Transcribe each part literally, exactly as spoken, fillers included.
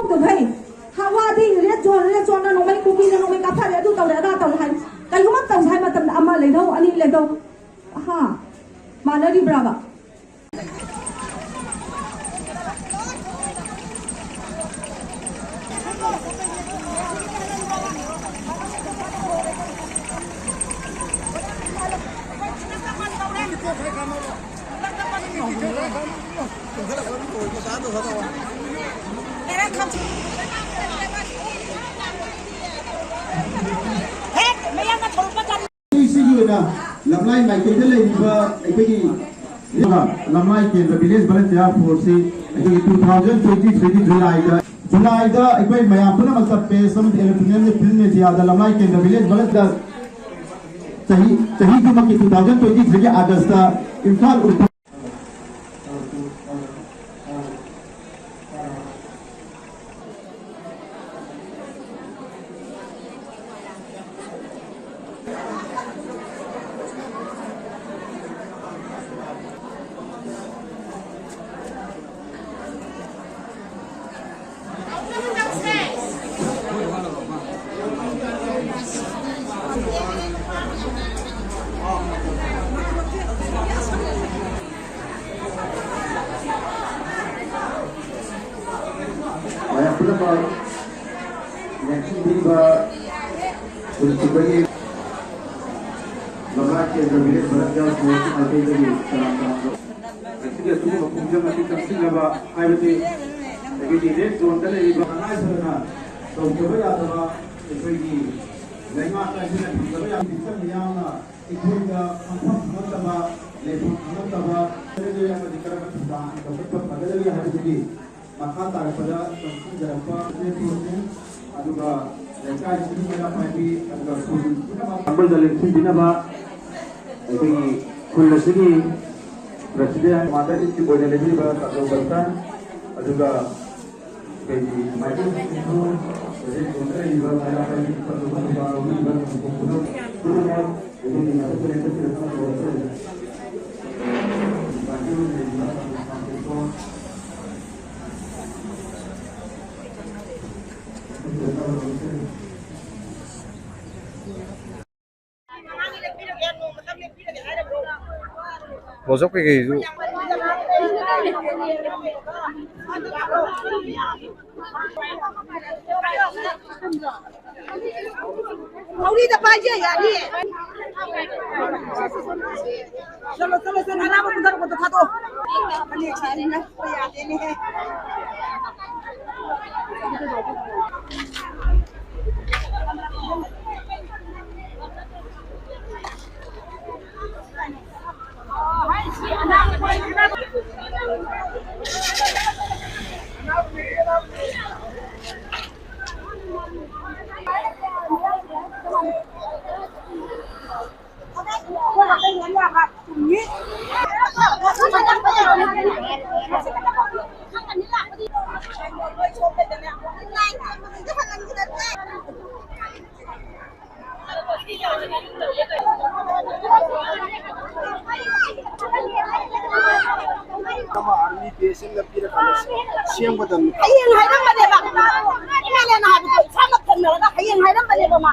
ꯇꯧꯗꯕ ꯍꯩ꯫ ꯍꯋꯥꯗꯤ red zone, red zoneꯅ ꯅꯣꯡꯃꯩ ꯀꯨꯀꯤꯅ ꯅꯣꯡꯃꯩ ꯀꯥꯞꯊꯔꯦ, ꯑꯗꯨ ꯇꯧꯔꯦ, ꯑꯗꯥ ꯇꯧꯔꯦ ꯍꯥꯏ꯫ ꯀꯩꯒꯨꯝꯕ ꯇꯧꯁꯦ ꯍꯥꯏ ꯃꯇꯝꯗ ꯑꯃ ꯂꯩꯗꯧ, ꯑꯅꯤ ꯂꯩꯗꯧ꯫ ꯑꯍꯥ꯫ ꯃꯥꯟꯅꯔꯤꯕ꯭ꯔꯥꯕ? ꯁꯤꯒꯤ ꯑꯣꯏꯅ ꯂꯝꯂꯥꯏ ꯃꯥꯏꯀꯩꯗ ꯂꯩꯔꯤꯕ ꯑꯩꯈꯣꯏꯒꯤ ꯂꯝꯂꯥꯏ ꯀꯦꯟꯗ꯭ꯔ village volunteer forceꯁꯤ ꯑꯩꯈꯣꯏꯒꯤ two thousand twenty threeꯒꯤ Julyꯗ, Julyꯗ ꯑꯩꯈꯣꯏ ꯃꯌꯥꯝ ꯄꯨꯝꯅꯃꯛꯇ press ꯑꯃꯗꯤ electronic print mediaꯗ ꯂꯝꯂꯥꯏ ꯀꯦꯟꯗ꯭ꯔ village volunteer ꯆꯍꯤ, ꯆꯍꯤꯗꯨꯃꯛꯀꯤ two thousand twenty threeꯒꯤ Augustꯇ ꯏꯝꯐꯥꯜ ꯎꯔꯤꯄꯣꯛ ꯃꯌꯥꯝ ꯄꯨꯝꯅꯃꯛ ꯂꯦꯡꯁꯤꯟꯕꯤꯔꯤꯕ ꯈꯨꯟꯁꯤꯕꯒꯤ ꯂꯝꯂꯥꯏ ꯀꯦꯟꯗ꯭ꯔ village volunteer force ꯃꯥꯏꯀꯩꯗꯒꯤ ꯇꯔꯥꯝ ꯇꯔꯥꯝꯅ ꯉꯁꯤꯒꯤ ꯑꯁꯤꯒꯨꯝꯕ ꯈꯣꯡꯖꯪ ꯑꯁꯤ ꯆꯪꯁꯤꯟꯅꯕ ꯍꯥꯏꯕꯗꯤ ꯑꯩꯈꯣꯏꯒꯤ red zoneꯗ ꯂꯩꯔꯤꯕ ꯇꯉꯥꯏ ꯐꯗꯅ ꯇꯧꯗꯕ ꯌꯥꯗꯕ ꯑꯩꯈꯣꯏꯒꯤ ꯂꯩꯉꯥꯛ ꯑꯁꯤꯅ ꯊꯤꯡꯖꯕ ꯌꯥꯕ ꯃꯤꯆꯪ ꯃꯤꯌꯥꯝꯅ ꯑꯩꯈꯣꯏꯗ ꯈꯪꯐꯝ ꯈꯪꯉꯛꯇꯕ, ꯂꯩꯐꯝ ꯈꯪꯉꯛꯇꯕ ꯑꯃꯗꯤ ꯀꯔꯝꯕ ꯊꯧꯗꯥꯡ ꯂꯧꯈꯠꯄ ꯐꯒꯗꯒꯦ ꯍꯥꯏꯕꯗꯨꯒꯤ ꯃꯈꯥ ꯇꯥꯔꯛꯄꯗ ꯈꯪꯖꯔꯛꯄ ꯂꯦꯞꯄꯤꯕꯅꯤ꯫ ꯑꯗꯨꯒ ꯂꯩꯀꯥꯏꯁꯤꯒꯤ ꯃꯩꯔꯥ ꯄꯥꯏꯕꯤ ꯑꯗꯨꯒ ꯈꯨꯜ ꯄꯨꯝꯅꯃꯛ ꯇꯥꯡꯕꯜꯗ ꯂꯦꯡꯁꯤꯟꯕꯤꯅꯕ ꯑꯩꯈꯣꯏꯒꯤ ꯈꯨꯜ ꯑꯁꯤꯒꯤ president, commander in chief ꯑꯣꯏꯅ ꯂꯩꯕꯤꯔꯤꯕ ꯇꯥꯖꯧ ꯕꯁꯟ, ꯑꯗꯨꯒ ꯑꯩꯈꯣꯏꯒꯤ ꯃꯥꯏꯀꯩꯁꯤꯡꯁꯨ ꯍꯧꯖꯤꯛ ꯂꯩꯔꯤꯕ ꯃꯩꯔꯥ ꯄꯥꯏꯕꯤ ꯈꯨꯜ ꯄꯨꯝꯅꯃꯛ ꯂꯧꯕꯤꯔꯤꯕ ꯄꯨꯝꯅꯃꯛ ꯑꯩꯈꯣꯏꯒꯤ ꯃꯊꯛꯇ ꯂꯦꯡꯁꯤꯟꯕꯤꯔꯛꯄ ꯇꯥꯖꯧ ꯕꯁꯟ꯫ ꯀ꯭ꯂꯣꯖꯞ ꯀꯩꯀꯩꯁꯨ꯫ ꯊꯧꯔꯤꯗ ꯄꯥꯏꯖꯦ ꯌꯥꯅꯤꯌꯦ꯫ ꯆꯠꯂꯣ, ꯆꯠꯂꯣ, ꯆꯠꯂꯣ, ꯑꯅꯥꯕ ꯄꯨꯊꯔꯛꯄꯗꯣ ꯊꯥꯗꯣꯛꯑꯣ꯫ ꯐꯅꯦꯛ ꯁꯥꯔꯤ ꯅꯛꯄ ꯌꯥꯗꯦꯅꯦꯍꯦ꯫ ꯑꯃ ꯑꯥꯔꯃꯤ ꯕꯦꯁ ꯑꯃ ꯄꯤꯔꯀꯥꯟꯗ ꯁꯦꯝꯒꯗꯕꯅꯤ꯫ ꯍꯌꯦꯡ ꯍꯥꯏꯔꯝꯕꯅꯦꯕ꯫ ꯑꯦꯝ ꯑꯦꯜ ꯑꯦꯅ ꯍꯥꯏꯕꯗꯣ ꯏꯁꯥꯃꯛ ꯊꯦꯡꯅꯔꯒ ꯍꯌꯦꯡ ꯍꯥꯏꯔꯝꯕꯅꯦꯕ ꯃꯥ꯫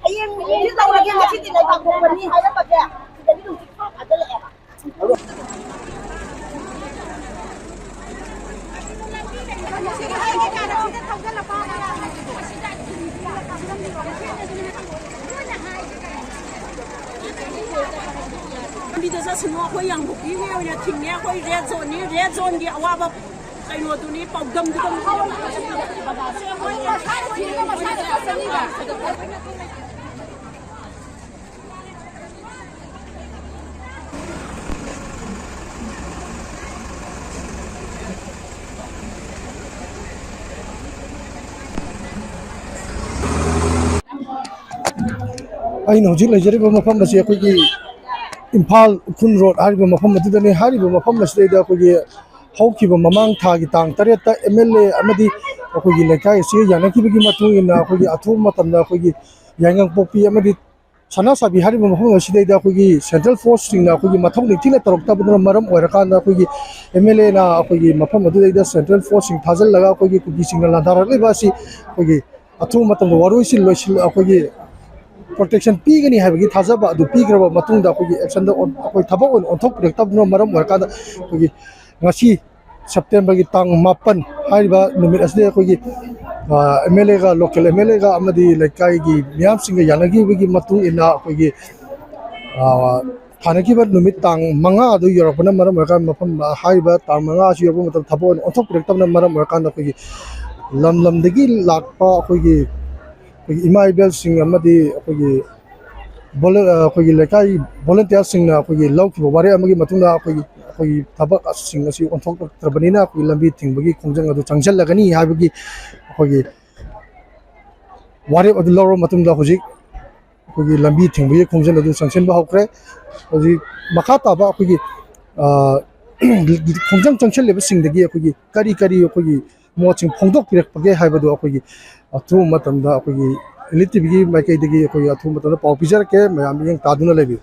ꯍꯌꯦꯡ ꯍꯧꯖꯤꯛ ꯇꯧꯔꯒꯦ, ꯉꯁꯤꯗꯤ ꯂꯩꯕꯥꯛ ꯄꯣꯛꯄꯅꯤ ꯍꯥꯏꯔꯝꯕꯁꯦ ꯁꯤꯗꯒꯤ ꯍꯧꯖꯤꯛ ꯐꯥ ꯐꯥꯖꯤꯜꯂꯛꯑꯦꯕ꯫ ꯂꯝꯕꯤꯗ ꯆꯠꯁꯅꯨ, ꯑꯩꯈꯣꯏ ꯌꯥꯡꯕꯨꯛꯀꯤꯒꯤ ꯑꯣꯏꯅ ꯊꯤꯡꯉꯦ, ꯑꯩꯈꯣꯏ ꯔꯦꯗ ꯖꯣꯟꯅꯤ, ꯔꯦꯗ ꯖꯣꯟꯒꯤ ꯑꯋꯥꯕ ꯀꯩꯅꯣꯗꯨꯅꯤ, ꯄꯥꯎꯗꯝꯗꯨꯗꯅꯤ꯫ ꯑꯩꯅ ꯍꯧꯖꯤꯛ ꯂꯩꯖꯔꯤꯕ ꯃꯐꯝ ꯑꯁꯤ ꯑꯩꯈꯣꯏꯒꯤ ꯏꯝꯐꯥꯜ ꯎꯈ꯭ꯔꯨꯜ ꯔꯣꯗ ꯍꯥꯏꯔꯤꯕ ꯃꯐꯝ ꯑꯗꯨꯗꯅꯤ꯫ ꯍꯥꯏꯔꯤꯕ ꯃꯐꯝ ꯑꯁꯤꯗꯩꯗ ꯑꯩꯈꯣꯏꯒꯤ ꯍꯧꯈꯤꯕ ꯃꯃꯥꯡ ꯊꯥꯒꯤ ꯇꯥꯡ ꯇꯔꯦꯠꯇ ꯑꯦꯝ ꯑꯦꯜ ꯑꯦ ꯑꯃꯗꯤ ꯑꯩꯈꯣꯏꯒꯤ ꯂꯩꯀꯥꯏ ꯑꯁꯤꯒ ꯌꯥꯅꯈꯤꯕꯒꯤ ꯃꯇꯨꯡ ꯏꯟꯅ ꯑꯩꯈꯣꯏꯒꯤ ꯑꯊꯨꯕ ꯃꯇꯝꯗ ꯑꯩꯈꯣꯏꯒꯤ ꯌꯥꯏꯉꯪꯄꯣꯛꯄꯤ ꯑꯃꯗꯤ ꯁꯅꯥꯁꯥꯕꯤ ꯍꯥꯏꯔꯤꯕ ꯃꯐꯝ ꯑꯁꯤꯗꯩꯗ ꯑꯩꯈꯣꯏꯒꯤ ꯁꯦꯟꯇ꯭ꯔꯦꯜ ꯐꯣꯔꯁꯁꯤꯡꯅ ꯑꯩꯈꯣꯏꯒꯤ ꯃꯊꯧ ꯅꯤꯡꯊꯤꯅ ꯇꯧꯔꯛꯇꯕꯗꯨꯅ ꯃꯔꯝ ꯑꯣꯏꯔꯀꯥꯟꯗ ꯑꯩꯈꯣꯏꯒꯤ ꯑꯦꯝ ꯑꯦꯜ ꯑꯦꯅ ꯑꯩꯈꯣꯏꯒꯤ ꯃꯐꯝ ꯑꯗꯨꯗꯩꯗ ꯁꯦꯟꯇ꯭ꯔꯦꯜ ꯐꯣꯔꯁꯁꯤꯡ ꯊꯥꯖꯤꯜꯂꯒ ꯑꯩꯈꯣꯏꯒꯤ ꯀꯨꯀꯤꯁꯤꯡꯅ ꯂꯥꯟꯗꯥꯔꯛꯂꯤꯕ ꯑꯁꯤ ꯑꯩꯈꯣꯏꯒꯤ ꯑꯊꯨꯕ ꯃꯇꯝꯗ ꯋꯥꯔꯣꯏꯁꯤꯟ ꯂꯣꯏꯁꯤꯜ ꯑꯩꯈꯣꯏꯒꯤ ꯄ꯭ꯔꯣꯇꯦꯛꯁꯟ ꯄꯤꯒꯅꯤ ꯍꯥꯏꯕꯒꯤ ꯊꯥꯖꯕ ꯑꯗꯨ ꯄꯤꯈ꯭ꯔꯕ ꯃꯇꯨꯡꯗ ꯑꯩꯈꯣꯏꯒꯤ ꯑꯦꯛꯁꯟꯗ ꯑꯣꯟ- ꯑꯩꯈꯣꯏ ꯊꯕꯛ ꯑꯣꯏꯅ ꯑꯣꯟꯊꯣꯛꯄꯤꯔꯛꯇꯕꯅ ꯃꯔꯝ ꯑꯣꯏꯔꯀꯥꯟꯗ ꯑꯩꯈꯣꯏꯒꯤ ꯉꯁꯤ ꯁꯦꯞꯇꯦꯝꯕꯔꯒꯤ ꯇꯥꯡ ꯃꯥꯄꯟ ꯍꯥꯏꯔꯤꯕ ꯅꯨꯃꯤꯠ ꯑꯁꯤꯗ ꯑꯩꯈꯣꯏꯒꯤ ꯑꯦꯝ ꯑꯦꯜ ꯑꯦꯒ, ꯂꯣꯀꯦꯜ ꯑꯦꯝ ꯑꯦꯜ ꯑꯦꯒ ꯑꯃꯗꯤ ꯂꯩꯀꯥꯏꯒꯤ ꯃꯤꯌꯥꯝꯁꯤꯡꯒ ꯌꯥꯅꯈꯤꯕꯒꯤ ꯃꯇꯨꯡ ꯏꯟꯅ ꯑꯩꯈꯣꯏꯒꯤ ꯑ, ꯊꯥꯅꯈꯤꯕ ꯅꯨꯃꯤꯠ ꯇꯥꯡ ꯃꯉꯥ ꯑꯗꯨ ꯌꯧꯔꯛꯄꯅ ꯃꯔꯝ ꯑꯣꯏꯔꯀꯥꯟꯗ ꯃꯐꯝ ꯍꯥꯏꯔꯤꯕ ꯇꯥꯡ ꯃꯉꯥ ꯑꯁꯤ ꯌꯧꯔꯛꯄ ꯃꯇꯝꯗ ꯊꯕꯛ ꯑꯣꯏꯅ ꯑꯣꯟꯊꯣꯛꯄꯤꯔꯛꯇꯕꯅ ꯃꯔꯝ ꯑꯣꯏꯔꯀꯥꯟꯗ ꯑꯩꯈꯣꯏꯒꯤ ꯂꯝ ꯂꯝꯗꯒꯤ ꯂꯥꯛꯄ ꯑꯩꯈꯣꯏꯒꯤ ꯑꯩꯈꯣꯏꯒꯤ ꯏꯃꯥ ꯏꯕꯦꯜꯁꯤꯡ ꯑꯃꯗꯤ ꯑꯩꯈꯣꯏꯒꯤ ꯚꯣꯂ-, ꯑ, ꯑꯩꯈꯣꯏꯒꯤ ꯂꯩꯀꯥꯏ ꯚꯣꯂꯨꯟꯇꯤꯌꯥꯔꯁꯤꯡꯅ ꯑꯩꯈꯣꯏꯒꯤ ꯂꯧꯈꯤꯕ ꯋꯥꯔꯦꯞ ꯑꯃꯒꯤ ꯃꯇꯨꯡꯗ ꯑꯩꯈꯣꯏꯒꯤ, ꯑꯩꯈꯣꯏꯒꯤ ꯊꯕꯛꯁꯤꯡ ꯑꯁꯤ ꯑꯣꯟꯊꯣꯛꯂꯛꯇ꯭ꯔꯕꯅꯤꯅ ꯑꯩꯈꯣꯏꯒꯤ ꯂꯝꯕꯤ ꯊꯤꯡꯕꯒꯤ ꯈꯣꯡꯖꯪ ꯑꯗꯨ ꯆꯪꯁꯤꯜꯂꯒꯅꯤ ꯍꯥꯏꯕꯒꯤ ꯑꯩꯈꯣꯏꯒꯤ ꯋꯥꯔꯦꯞ ꯑꯗꯨ ꯂꯧꯔꯕ ꯃꯇꯨꯡꯗ ꯍꯧꯖꯤꯛ ꯑꯩꯈꯣꯏꯒꯤ ꯂꯝꯕꯤ ꯊꯤꯡꯕꯒꯤ ꯈꯣꯡꯖꯪ ꯑꯗꯨ ꯆꯪꯁꯤꯟꯕ ꯍꯧꯈ꯭ꯔꯦ꯫ ꯍꯧꯖꯤꯛ ꯃꯈꯥ ꯇꯥꯕ ꯑꯩꯈꯣꯏꯒꯤ, ꯑ, ꯈꯣꯡꯖꯪ ꯆꯪꯁꯤꯜꯂꯤꯕꯁꯤꯡꯗꯒꯤ ꯑꯩꯈꯣꯏꯒꯤ ꯀꯔꯤ ꯀꯔꯤ ꯑꯩꯈꯣꯏꯒꯤ ꯃꯣꯠꯁꯤꯡ ꯐꯣꯡꯗꯣꯛꯄꯤꯔꯛꯄꯒꯦ ꯍꯥꯏꯕꯗꯨ ꯑꯩꯈꯣꯏꯒꯤ ꯑꯊꯨꯕ ꯃꯇꯝꯗ ꯑꯩꯈꯣꯏꯒꯤ ꯏꯂꯤꯠ ꯇꯤꯚꯤꯒꯤ ꯃꯥꯏꯀꯩꯗꯒꯤ ꯑꯩꯈꯣꯏꯒꯤ ꯑꯊꯨꯕ ꯃꯇꯝꯗ ꯄꯥꯎ ꯄꯤꯖꯔꯛꯀꯦ꯫ ꯃꯌꯥꯝ ꯃꯤꯠꯌꯦꯡ ꯇꯥꯗꯨꯅ ꯂꯩꯕꯤꯌꯨ꯫